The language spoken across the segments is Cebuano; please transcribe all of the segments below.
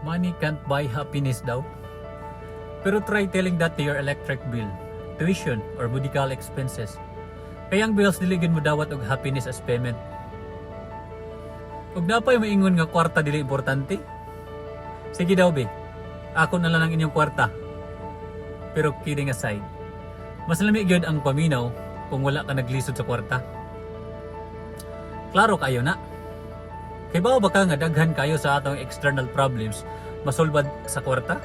Money can't buy happiness daw. Pero try telling that to your electric bill, tuition, or medical expenses. Kay ang bills, dili gyud modawat og happiness as payment. Ug naa pay moingon nga kwarta dili importante? Sige daw be. Ako na lang ang inyong kwarta. Pero kidding aside, mas lami gyud ang paminaw kung wala ka naglisod sa kwarta. Klaro kayo na. Kay ba ka nga daghan kayo sa atong external problems masulbad sa kwarta?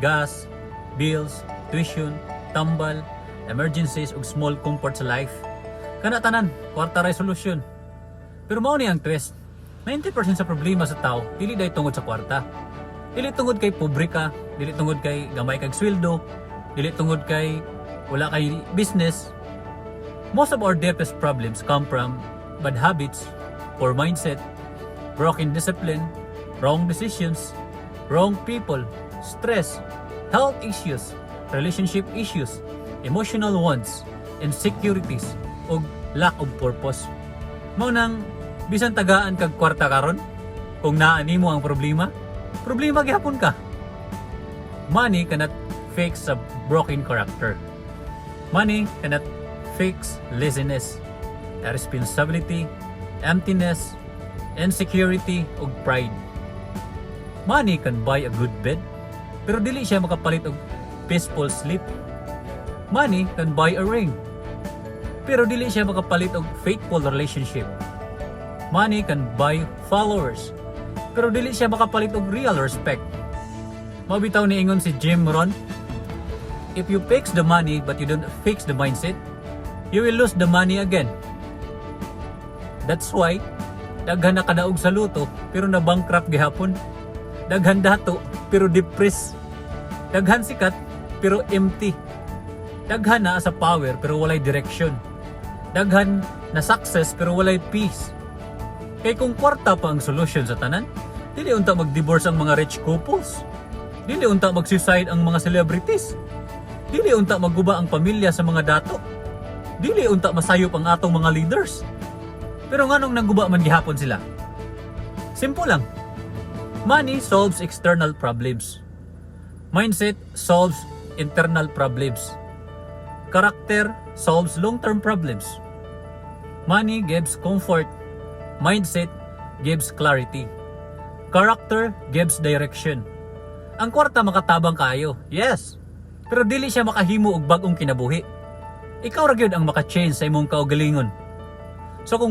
Gas, bills, tuition, tambal, emergencies ug small comfort sa life. Kana tanan, kwarta ray solusyon. Pero mao ni ang twist. 90% sa problema sa tao dili diay tungod sa kwarta. Dili tungod kay pobre ka, dili tungod kay gamay kag sweldo, dili tungod kay wala kay business. Most of our deepest problems come from bad habits, poor mindset, broken discipline, wrong decisions, wrong people, stress, health issues, relationship issues, emotional wants, insecurities, ug lack of purpose. Mao nang bisan tagaan kag kwarta karon, kung naa nimo ang problema, problema gihapon ka. Money cannot fix a broken character. Money cannot fix laziness, irresponsibility, emptiness, insecurity, ug pride. Money can buy a good bed, pero dili siya makapalit og peaceful sleep. Money can buy a ring, pero dili siya makapalit og faithful relationship. Money can buy followers, pero dili siya makapalit og real respect. Mao bitaw niingon si Jim Rohn, "If you fix the money but you don't fix the mindset, you will lose the money again." That's why daghan nakadaog sa lotto pero na bankrupt gihapon. Daghan dato pero depressed. Daghan sikat pero empty. Daghan naa sa power pero walay direction. Daghan na success pero walay peace. Kay kung kwarta pa ang solusyon sa tanan, dili unta mag-divorce ang mga rich couples. Dili unta mag-suicide ang mga celebrities. Dili unta magguba ang pamilya sa mga dato. Dili unta masayop ang atong mga leaders. Pero nganong nagguba man gihapon sila? Simple lang. Money solves external problems. Mindset solves internal problems. Character solves long-term problems. Money gives comfort. Mindset gives clarity. Character gives direction. Ang kwarta makatabang kayo. Yes. Pero dili siya makahimo og bag-ong kinabuhi. Ikaw ra gyud ang maka-change sa imong kaugalingon. So kung